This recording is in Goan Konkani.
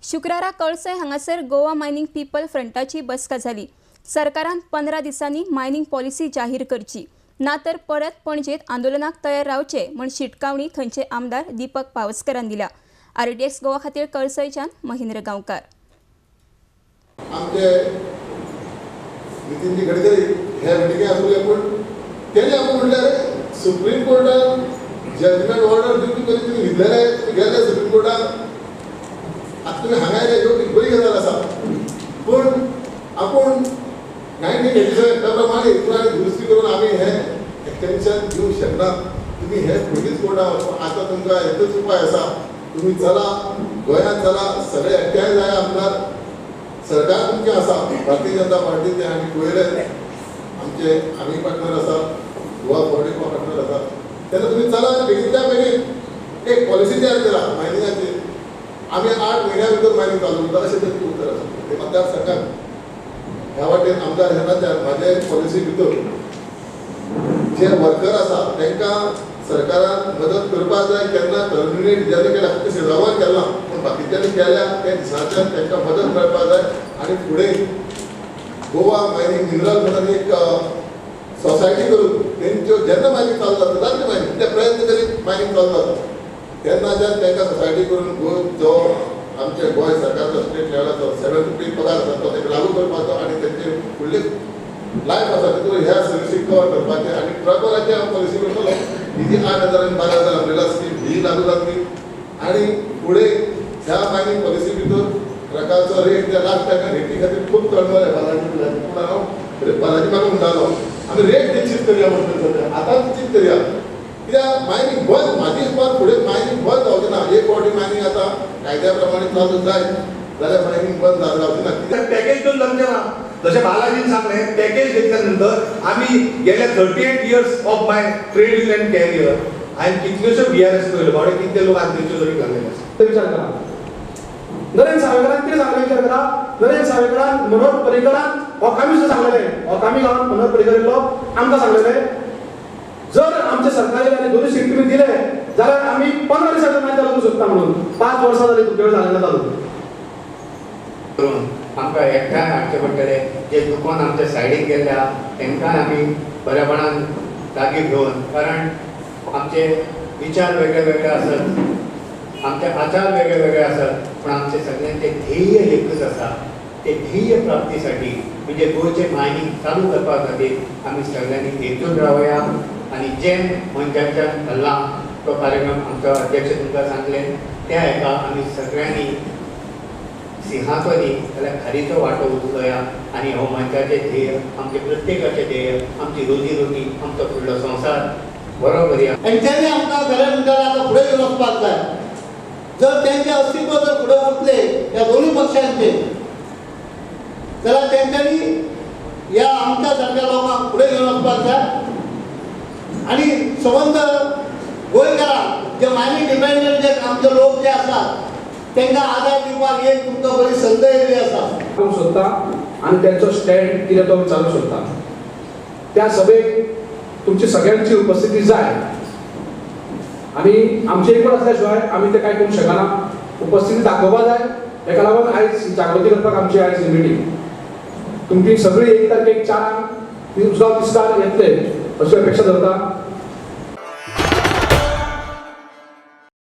शुक्रारा कळसय हांगासर गोवा मायनिंग पीपल फ्रंटाची बसका जाली. सरकारान 15 दिसांनी मायनिंग पॉलिसी जाहीर करची, ना तर परत पणजेत आंदोलनाक तयार रावचे म्हण शिटकावणी थंयचे आमदार दीपक पावसकरान दिल्या. आरटीएक्स गोवा खातीर कळसयच्यान महेंद्र गांवकार. आमचे नितीनजी गडकरी हे मिटिंगे आसले, पूण तेणे आपूण म्हणल्यार सुप्रीम कोर्टान जजमेंट ऑर्डर दिवची पयलीं तुमी न्हिदलेले, तुमी गेल्ले सुप्रीम कोर्टान, आतां तुमी हांगा आयले, ह्यो बरी गजाल आसा. पूण आपूण 1987 एक्टा प्रमाणे हितून आनी दुरुस्ती करून आमी हें एक्सटेंशन दिवंक शकना. तुमी हे पयलींच कोर्टान वचपा, आतां तुमकां एकूच उपाय आसा, तुमी चला गोंयांत चला, सगळे एकठांय जाय आमदार, सरकार तुमचें आसा, भारतीय जनता पार्टीचे आनी पयले आमचे आमी पार्टनर आसा, गोवा फॉरवर्ड पार्टनर आसा. तेन्ना तुमी चला आनी बेगीनच्या बेगीन एक पॉलिसी तयार करा मायनिंगाची, आमी 8 म्हयन्या भितर मायनिंग चालू करता अशें तांचें उतर आसा. ते मतदारसंघात ह्या वाटेन आमदार ह्या नात्यान म्हाजे पॉलिसी भितर जे वर्कर आसा तांकां सरकारान मदत करपाक जाय. केन्ना टर्मिनेट ज्यांनी केल्या फक्त शिरगांवान केला, पूण बाकीच्यांनी केल्या त्या दिसांच्यान तांकां मदत मेळपाक जाय. आनी फुडें गोवा मायनिंग मिनरल म्हणून एक सोसायटी करून तेंच्यो जेन्ना मायनिंग चालू जाता जातली मायनिंग, ते प्रयत्न करीत मायनिंग चालू जाता तेन्नाच्यान तांकां सोसायटी करून जो आमचे गोंय सरकारचो स्टेट लेवलाचो 7 रुपी पगार आसा तो तांकां लागू करपाचो आनी तेंचे फुडले लायफ आसा तितून ह्या सर्विसीक कवर करपाचें. आनी ट्रकवाल्याची हांव पॉलिसी करतलो, ही जी 8,000 आनी 12,000 अम्ब्रेला स्कीम ही लागू जातली. आनी फुडें ह्या मायनिंग पॉलिसी भितर ट्रकाचो रेट त्या लास्ट टायमा रेटी खातीर खूब तळमळ बालाजी, पूण हांव बालाजी म्हाका म्हणटालो आमी रेट निश्चीत करया म्हणटा, सद्या आतां निश्चीत करया, कित्याक मायनिंग बंद म्हाजी हिसपान फुडें मायनिंग बंद जावचें ना. एक फावटी मायनिंग आतां कायद्या प्रमाणे चालू जायत जाल्यार मायनिंग बंद जावचें ना. कित्याक पॅकेज घेवन जमचें ना, जशें बालाजीन सांगलें पॅकेज घेतल्या नंतर आमी गेल्या 38 years of my trade union career हांवें कितल्योश्यो VRS पळयल्यो, बावडे कितले लोक आत्महत्या जरी घाल्लेले आसा. ते विचार करा, नरेंद्र सावेकरान कितें सांगलें विचार करा. नरेंद्र सावेकरान मनोहर पर्रीकरान होकामी सुद्दां सांगलेलें, होकामी गांवांत मनोहर पर्रीकर येयल्लो आमकां सांगलेलें जर आमचे सरकार येयलें आनी 2 सीट तुमी दिले जाल्यार आमी 15 दिसांनी मागीर चालू करूंक शकता म्हणून. 5 वर्सां जालीं तुमचे कडेन जालें ना चालू. करून आमकां एकठांय हाडचें पडटलें. जे दुकान आमच्या सायडीक गेल्ले आहा तांकांय आमी बरेपणान लागीं घेवन, कारण आमचे विचार वेगळे वेगळे आसत, आमचे आचार वेगळे वेगळे आसत, पूण आमचे सगळ्यांचे ध्येय एकूच आसा. ते ध्येय प्राप्तीसाठी म्हणजे गोंयचें मायनिंग चालू करपा खातीर आमी सगळ्यांनी एकजूट रावया. आनी जे मनशांच्यान थल्ला तो कार्यक्रम आमचो अध्यक्ष तुमकां सांगलें त्या हेका आमी सगळ्यांनी सिंहाचो न्ही जाल्यार खारीचो वांटो उचलोया आनी हो मनशाचें ध्येय, आमचें प्रत्येकाचें ध्येय, आमची रोजी रोटी, आमचो फुडलो संवसार बरो करया. तेंच्यांनी आमकां खरें म्हणटात आतां फुडें घेवन वचपाक जाय. जर तेंचें अस्तित्व जर फुडें उरतलें ह्या दोनूय पक्षांचें जाल्यार तेंच्यांनी ह्या आमच्या सारक्या लोकांक फुडें घेवन वचपाक जाय. आनी संबंद गोंयकारांक जे मायनिंग डिपेंडंट जे आमचे लोक जे आसात तांकां आदार दिवपाक एक तुमकां बरी संद येयल्ली आसा. करूंक सोदता आनी तेंचो स्टँड कितें तो विचारूंक सोदता. त्या सभेक तुमची सगळ्यांची उपस्थिती जाय आनी आमचे एकवट आसल्या शिवाय आमी तें कांय करूंक शकना. उपस्थिती दाखोवपा जाय, हेका लागून आयज जागृती करपाक आमची आयज मिटींग. तुमची सगळी 1 तारखेक 4 उसगांव तिस्कार येतले अशी अपेक्षा धरता.